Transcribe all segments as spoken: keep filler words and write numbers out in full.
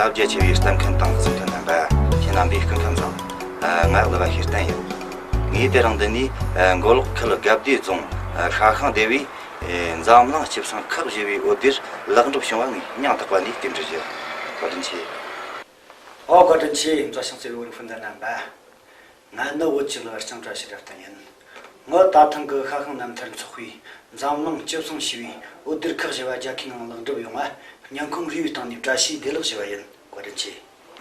རྒྱ་ཆེ་བའི་ལྟ་མཁན་དང་གཟིགས་མཁན་རྣམ་པ། ཁྱེད་རྣམ་པའི་སྐུ་ཁམས་བཟང་། ང་ཀླུ་པ་ཤེས་ལྡན་ཡིན། ངས་དེ་རིང་འདི་ནས་མགོ་ལོག་ཁུལ་དགའ་བདེ་རྫོང་ཤ་ཤང་སྡེ་བའི་འཛམ་གླིང་སྐྱིད་སྲུང་ཁག་བཞི་བའི་འོད་སྡེར་ལེགས་འགྲུབ་བྱུང་བ་ངས་སྙིང་ཐག་པ་ནས་རྟེན་འབྲེལ་ཞུ། བཀའ་དྲིན་ཆེ། ཨོ། བཀའ་དྲིན་ཆེ། མཛའ་ཞིང་བརྩེ་བའི་བོད་རིགས་སྤུན་ཟླ་རྣམ་པ། ང་ནི་བོད་ཀྱི་ཀླུ་པ་ལྕང་བཀྲ་ཤིས་སྒྲ་བསྟན་ཡིན། ངོ་ད་ཐེངས་ཀྱི་ཤ་ཤང་རྣམ་ཐར་ཚོགས་པས་འཛམ་གླིང་སྐྱིད་སྲུང་ཞེས་པའི་འོད་སྡེར་ཁག་བཞི་བ་རྒྱལ་ཁའི་ངང་ལེགས་འགྲུབ་ཡོང་བ་སྙིང་ཁོང་རུས་པའི་གཏིང་ནས་བཀྲ་ཤིས་བདེ་ལེགས་ཞུ་བ་ཡིན། བཀའ་དྲིན་ཆེ།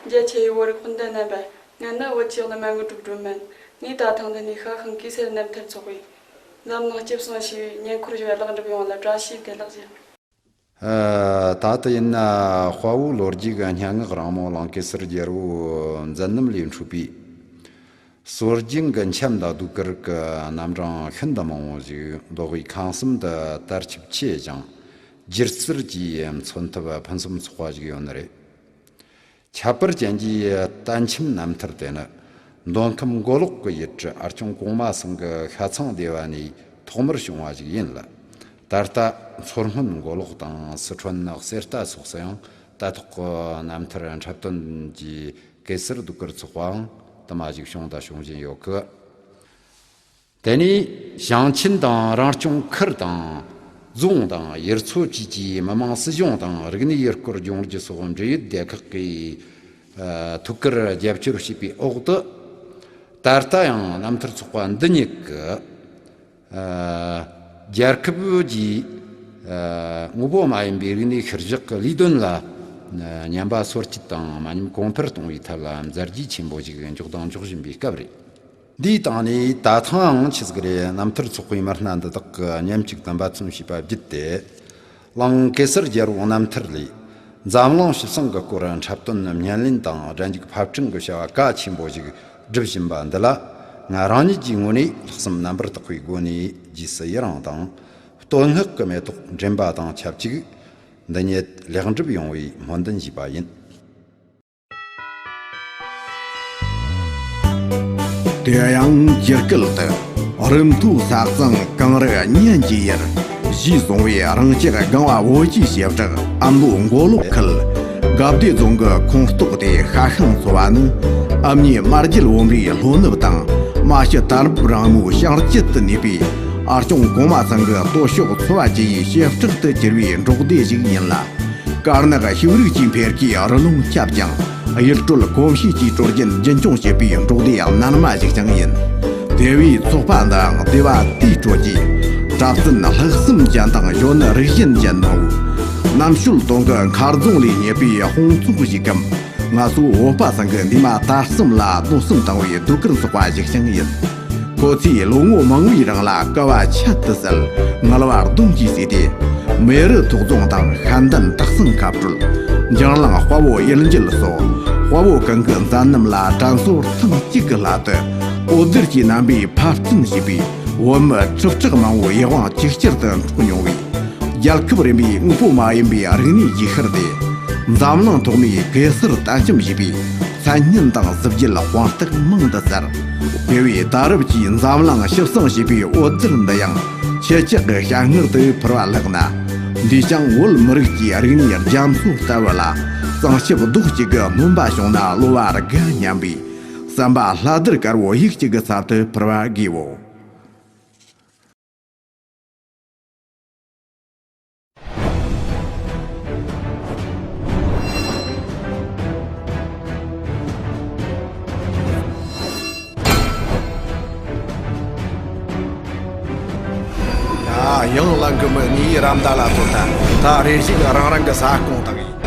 རྒྱ་ཆེ་བའི་བོད་རིགས་སྤུན་ཟླ་རྣམ་པ། ང་ནི་བོད་ཀྱི་ཀླུ་མ་དངོས་གྲུབ་སྒྲོལ་མ་ཡིན། ངས་ད་ཐེངས་འདི་ནས་ཤ་ཤང་གེ་སར་རྣམ་ཐར་ཚོགས་པས་འཛམ་གླིང་སྐྱིད་སྲུང་ཞེས་པའི་སྙིང་ཁོང་རུས་པ་ལེགས་འགྲུབ་ཡོང་བ་ལ་བཀྲ་ཤིས་བདེ་ལེགས་ཞུ། ད་ལྟ་ཡིན་ན་དཔའ་བོའི་ལོ་རྒྱུས་ཀྱི་སྙན་ངག་རིང་མོ་གླིང་གེ་སར་རྒྱལ་པོ་མཛད་རྣམ་ལས་འཕྲོས་པའི་སྲོལ་རྒྱུན་གྱི་འཆམ་དང་ཟློས་གར་གྱི་རྣམ་གྲངས་ཤིན་ཏུ་མང་བོ་ཞིག་མདོ་དབུས་ཁམས་གསུམ་དུ་དར་ཁྱབ་ཆེ་ཞིང་། སྒྱུ་རྩལ་གྱིས་མཚོན་ཐབས་ཕུན་སུམ་ཚོགས་པ་ཞིག་ཡོད་ནི་རེད། ཁྱད་པར་ཅན་གྱི་ལྟ་འཆམ་རྣམ་ཐར་དེ་ནི་མདོ་ཁམས་མགོ་ལོག་གི་ཡུལ་གྲུ་ཨ་སྐྱོང་གོང་མ་ཚང་གི་ཤ་ཚང་སྡེ་བ་ནས་ཐོག་མར་བྱུང་བ་ཞིག་ཡིན་ལ། ད་ལྟ་མཚོ་སྔོན་མགོ་ལོག་དང་སི་ཁྲོན་གསེར་རྟ་སོགས་སུ་ཡང་ལྟ་རྟོག་གི་རྣམ་ཐར་འཁྲབ་སྟོན་གྱི་གེ་སར་ཟློས་གར་ཚོགས་པའང་དུ་མ་ཞིག་བྱུང་དང་འབྱུང་བཞིན་ཡོད་གི། དེ་ནས་ཞིང་ཆེན་དང་རང་སྐྱོང་ཁུལ་དང་རྫོང་དང་ཡུལ་ཚོ་བཅས་ཀྱི་མི་དམངས་སྲིད་གཞུང་དང་རིག་གནས་ཡུལ་སྐོར་ལྗོངས་རྒྱུ་སོགས་འབྲེལ་ཡོད་སྡེ་ཁག་གིས་ཐུགས་ཁུར་རྒྱབ་སྐྱོར་བྱས་པའི་འོག་ཏུ། ད་ལྟ་ཡང་རྣམ་ཐར་ཚོགས་པ་འདི་ཉིད་ཀྱིས་རྒྱལ་ཁབ་ཀྱི་དངོས་པོ་མ་ཡིན་པའི་རིག་གནས་ཤུལ་བཞག་གི་ལས་དོན་ལ་ཉམས་པ་སོར་ཆུད་དང་མ་ཉམས་གོང་འཕེལ་གཏོང་བའི་ཐད་ལ་མཛད་རྗེས་ཆེན་པོ་ཞིག་འཇོག་དང་འཇོག་བཞིན་པའི་སྐབས་རེད། འདིའི་སྟེང་ནས་ད་ཐེངས་ཡང་ཆི་ཟིག་རེད། རྣམ་ཐར་ཚོགས་པའི་མི་སྣ་འདི་དག་གིས་མཉམ་གཅིག་ཏུ་འབད་བརྩོན་བྱས་པ་བརྒྱུད་དེ། གླིང་གེ་སར་རྒྱལ་པོའི་རྣམ་ཐར་ལས་འཛམ་གླིང་སྤྱི་བསང་གི་སྐོར་འཁྲབ་སྟོན་བརྙན་ལེན་དང་སྒྲ་འཇུག་ཕབ་སྐྲུན་གྱི་བྱ་བ་གལ་ཆེན་པོ་ཞིག་སྒྲུབ་བཞིན་པ་འདི་ལ། ང་རང་ཉིད་ཀྱི་ངོས་ནས་ལྷག་བསམ་རྣམ་པར་དག་པའི་སྒོ་ནས་རྗེས་སུ་ཡི་རང་དང་། བསྟོད་བསྔགས་ཀྱི་མེ་ཏོག་འདྲེན་པ་དང་ཆབས་ཅིག་འདི་ཉིད་ལེགས་འགྲུབ་ཡོང་བའི་སྨོན་འདུན་ཞུས་པ་ཡིན། དེ་ཡང་འཇིགས་སྐུལ་དུ། རི་མཐོའི་ས་གཙང་གངས་རི་གཉན་གྱི་ཡུལ། ཞེས་གསུངས་པའི་རང་ཅག་གངས་པ་བོད་ཀྱི་བྱེ་བྲག་ཨ་མདོ་མགོ་ལོག་ཁུལ་དགའ་བདེ་རྫོང་གི་ཁོངས་གཏོགས་ཏེ་ཤ་ཤང་ཚོ་བ་ནི། ཨ་མྱེས་རྨ་རྒྱལ་བུམ་པའི་ལྷོ་ནུབ་དང་རྨ་ཆུ་དར་འབུབ་རིང་མོའི་བྱང་བཅུད་དུ་གནས་པའི་ཨ་སྐྱོང་གོང་མ་ཚང་གི་སྟོད་ཕྱོགས་ཚོ་བ་བཅུ་ཡི་བྱེ་བྲག་ཏུ་གྱུར་པའི་འབྲོག་སྡེ་ཞིག་ཡིན་ལ། དཀར་ནག་ཕྱུགས་རིགས་ཀྱི་འཕེལ་རྒྱས་རི་ལུང་ཁྱབ་ཅིང་། ཡུལ་སྲོལ་གོམས་གཤིས་ཀྱི་སྲོལ་རྒྱུན་རྒྱུན་འཁྱོངས་བྱེད་པའི་འབྲོག་སྡེ་རྣལ་མ་ཞིག་ཀྱང་ཡིན། སྡེ་བའི་ཚོགས་པ་འདིའང་སྡེ་བ་དེའི་ཁྲོད་ཀྱི་གྲྭ་བཙུན་ལྷག་བསམ་ཅན་དང་གཞོན་ནུ་རིགས་ཞན་ཅན་མང་བོས་རྣམ་དཔྱོད་དོན་གྱི་མཁར་རྫོང་ལས་རྙེད་པའི་དཔུང་ཚོགས་ཤིག་གམ། ང་ཚོའི་བོད་པ་ཚང་གི་འདས་མ་ད་གསུམ་ལ་གནོད་སེམས་བཏང་བའི་ཟློས་གར་ཚོགས་པ་ཞིག་ཀྱང་ཡིན། ཁོ་ཚོས་ལོ་ངོ་མང་བོའི་རིང་ལ་དཀའ་བ་ཁྱད་དུ་བསད། ངལ་བ་གདོང་གིས་བསུས་ཏེ། མེ་རི་ཐོག་རྫོང་དང་ཤན་ལྡན་སྟག་ཚང་མཁའ་སྤྲོད། འཇང་གླིང་དཔའ་བོ་གཡུལ་འགྱེད་སོགས་དཔའ་བོ་གང་གི་མཛད་རྣམ་ལ་དྲན་གསོར་ཐེངས་གཅིག་གི་སླད་དུ་འོད་སྡེར་གྱི་རྣམ་པའི་ཕབ་སྐྲུན་བྱས་པའི་བོད་མི་ཁྲི་ཕྲག་མང་བོའི་ཡིད་དབང་ཇེ་ཆེར་དུ་འཕྲོག་མྱོང་བའི། རྒྱལ་ཁབ་རིམ་པའི་དངོས་པོ་མ་ཡིན་པའི་རིག་གནས་ཀྱི་ཤུལ་ཏེ། འཛམ་གླིང་ཐོག་མའི་གེ་སར་ལྟ་འཆམ་ཞེས་པའི་མཚན་སྙན་དང་གཟི་བརྗིད་དཔང་རྟགས་མང་དུ་གསལ། དེ་བས་ད་རབས་ཀྱི་འཛམ་གླིང་སྤྱི་བསང་ཞེས་པའི་འོད་སྡེར་འདི་ཡང་ཁྱེད་ཅག་གི་ཞལ་སྔར་དུ་ཕུལ་བ་ལགས་ན། འདིས་ཀྱང་བོད་མི་རིགས་ཀྱི་རིག་གནས་རྒྱ་མཚོ་ལྟ་བུ་ལ་བསང་ཞབས་རྡོག་གཅིག་གི་སྨོན་པ་བྱུང་ན་གློ་བ་དགའ་སྙམ་པའི་བསམ་པ་ལྷ་དར་དཀར་བོ་ཡིག་གཅིག་གི་ཚབ་ཏུ་ཕུལ་བར་བགྱིའོ། ཡང་ལ་གི་མི་ངའི་རམ་ཟླ་ལ་ཐོན་ཐལ། ད་རེ་ཞིག་རང་རང་གི་ས་སྐོང་དང་ཡིན།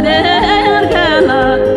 དེར་ག་ལ།